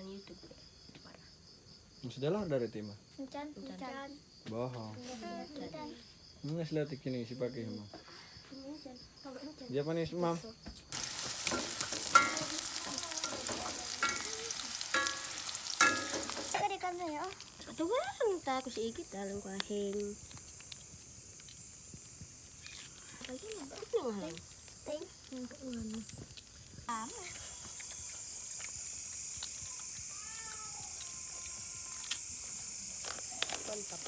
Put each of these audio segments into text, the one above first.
Siaran YouTube. Parah. Sudah dari timah. Encan, encan. Bohong. Encan. Nggak lihat kini si pakai mah. Encan. Kalau encan. Japanese mam. Kadi kan ya. Atuh kan ta aku si Igit dalam kuahing. Ting. Mantap.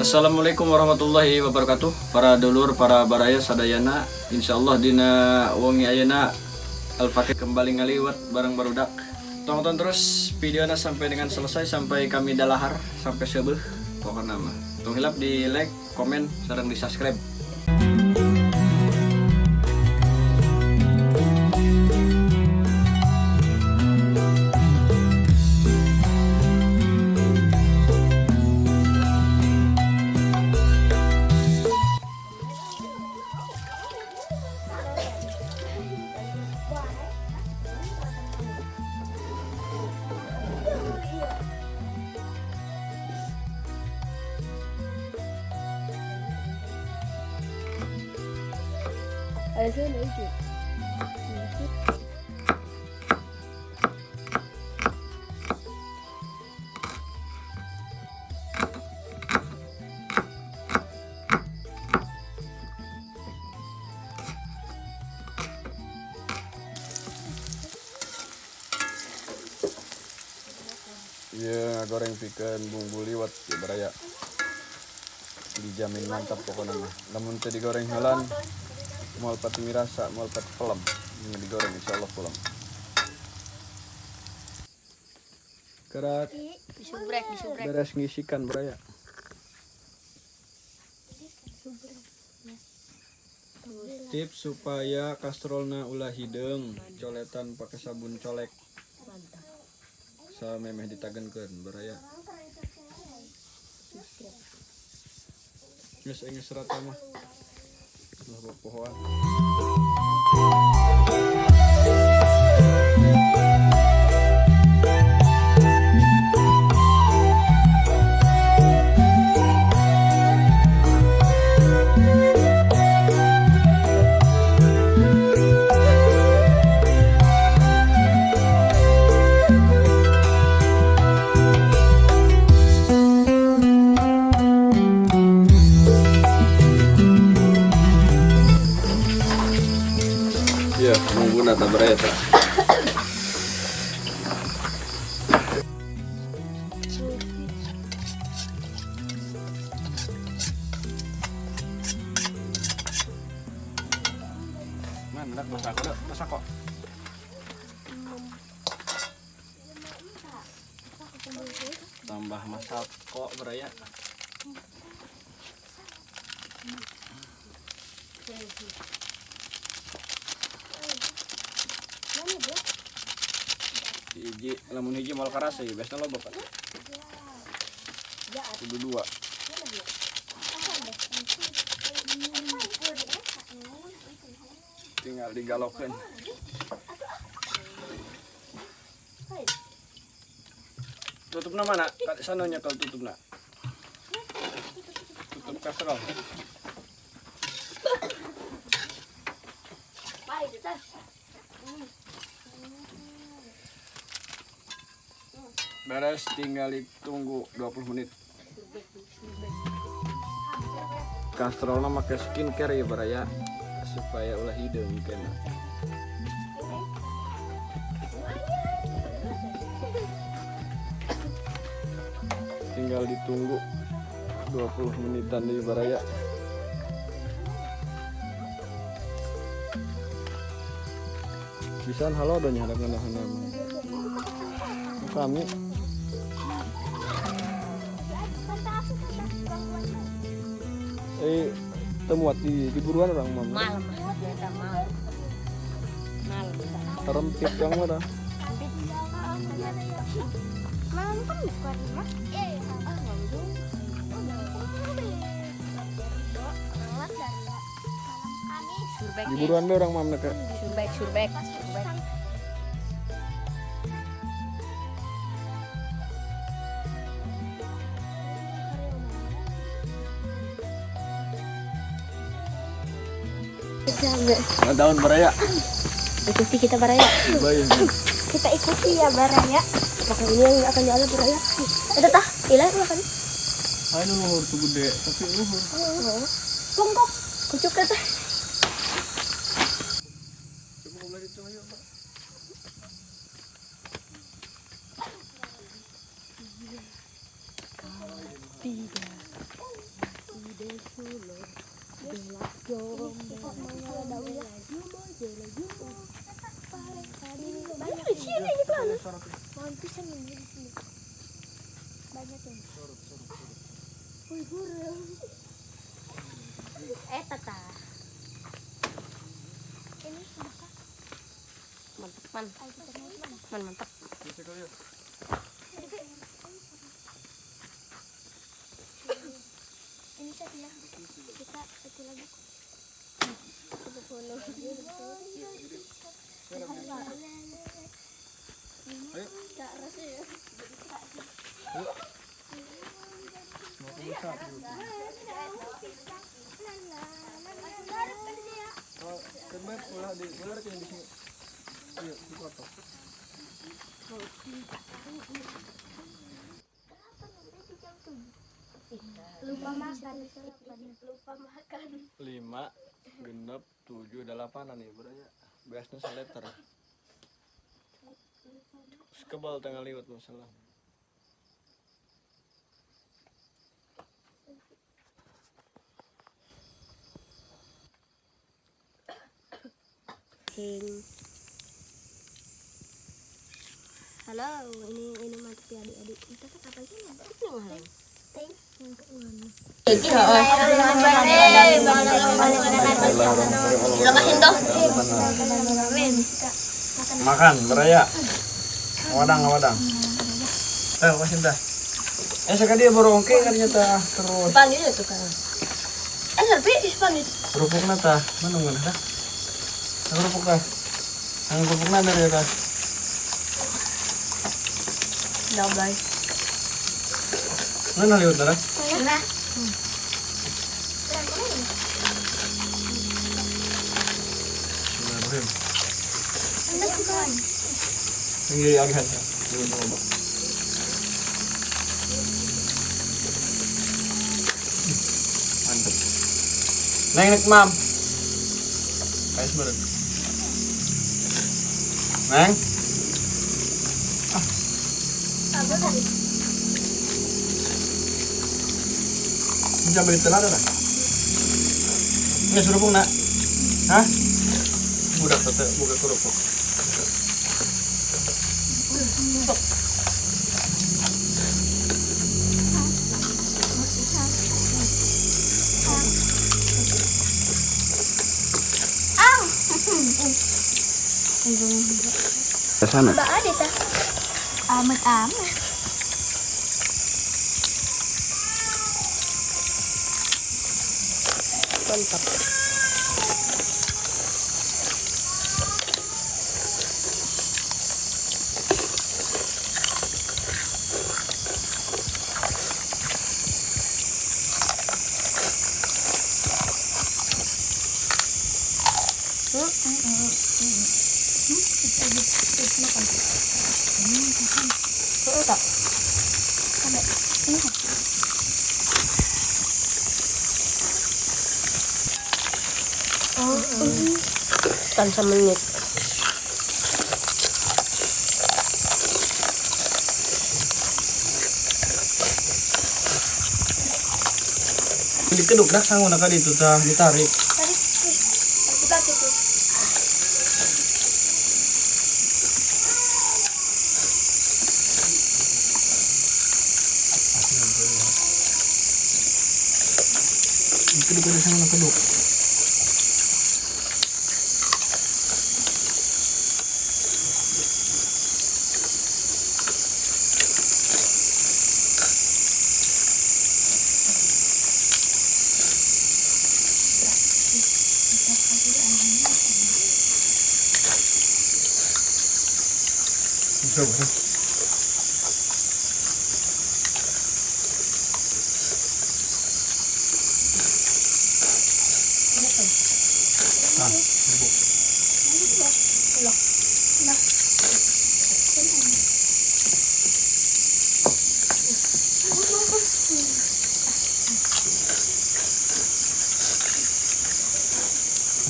Assalamualaikum warahmatullahi wabarakatuh. Para dulur, para baraya sadayana, insyaallah dina wengi ayeuna Al-Fakir kembali ngaliwat bareng barudak. Tonton terus videonya sampai dengan selesai, sampai kami dalahar, sampai sebeuh pokokna mah. Tong hilap di like, komen, sareng di subscribe. Iya, goreng pikeun bumbu liwet ya baraya. Dijamin mantap pokoknya mah. Lamun teu digoreng heulan moal pati mirasa, moal pati pelem. Ini digoreng insyaallah pelem. Kerat. Disubrek, disubrek. Beres ngisikan baraya. Tips supaya kastrolna ulah hideung, coletan pakai sabun colek. Mantap. Samemeh ditagenkeun baraya. Geus enggeus rata mah. Ulah popohoan. Iya, nunggu nata beraya ta. Mana nak masak kok, masak kok. Tambah masak kok beraya. Hiji, lamun hiji moal keras ya, biasanya loba kan. Kudu dua. Tinggal digalokeun. Tutupna mana? Ka sanonya kalau tutupna. Tutup kastrol. Beres, tinggal ditunggu 20 menit. Kastrolna make skincare ya baraya, supaya ulah hideung kena. Tinggal ditunggu 20 menitan di baraya. Bisaan halo donya hadap ngeunaheun. Kami Temuat di buruan orang mah. Malam. Ternyata malam. Malam. Rempit yang mana? Malam kan bukan mah. Surbek. Di buruan be orang mam nak. Surbek, surbek. Daun baraya. Ikuti kita baraya. Kita ikuti ya baraya. Apakah ini yang akan jalan baraya? Ada tah, ilah makan. Ayo luhur tuh gede, tapi luhur. Bongkok, kucuk kata. Coba ngobrol itu ayo, Pak. Tiga. Banyak ya. Tata. Ini buka. Mantap man. Man mantap. Ini satu ya. Kita satu lagi. Kita follow. Ayo. Gak rasa ya. Lupa makan. Lupa makan. 5, 6, 7, 8 nih beraya. Biasanya seleter. Kebal tengah liwat masalah. Halo, ini mantap ya adik-adik. Kita kan apa sih? Makan beraya. Wadang wadang. Masih dah. Sekali dia baru ongke kan nyata terus. Pan itu tuh kan. Tapi ispan itu. Kerupukna tah, mana mana dah? Kerupuk tah. Ang kerupukna dari tah. Double. Mana lihat dah? Nah. Ini agihan ya. Mantap. Neng nek mam. Kayak sebenarnya. Neng. Ah. Ini jambil telur ada? Ini kerupuk nak? Hah? Budak tetep buka kerupuk. Sana. Mbak ada tah? Amat amat. Mantap. Tan semenit. Dikeduk dah sangu nak itu tah ditarik. Tarik, buka tuh. Keduk ada sama keduk. Bisa, bisa. Ah, ibu. Nah.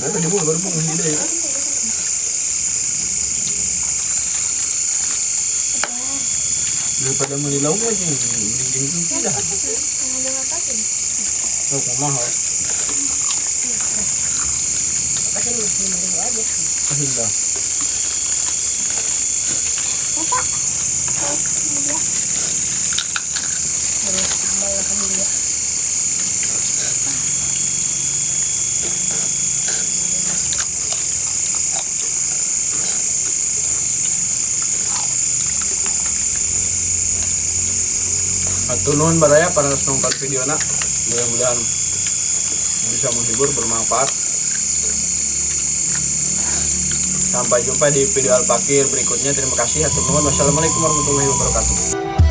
Berapa dia baru pun ini ya. Daripada beli lauk aja, beli jengkol tidak. Lauk mahal. Pasin mah 5.000 aja. Asin dah. Bapak. Oh, iya. Terus sambal alhamdulillah. Hatur nuhun baraya para nonton videona. Mudah-mudahan bisa menghibur, bermanfaat. Sampai jumpa di video Al Fakir berikutnya. Terima kasih. Hatur nuhun. Wassalamualaikum warahmatullahi wabarakatuh.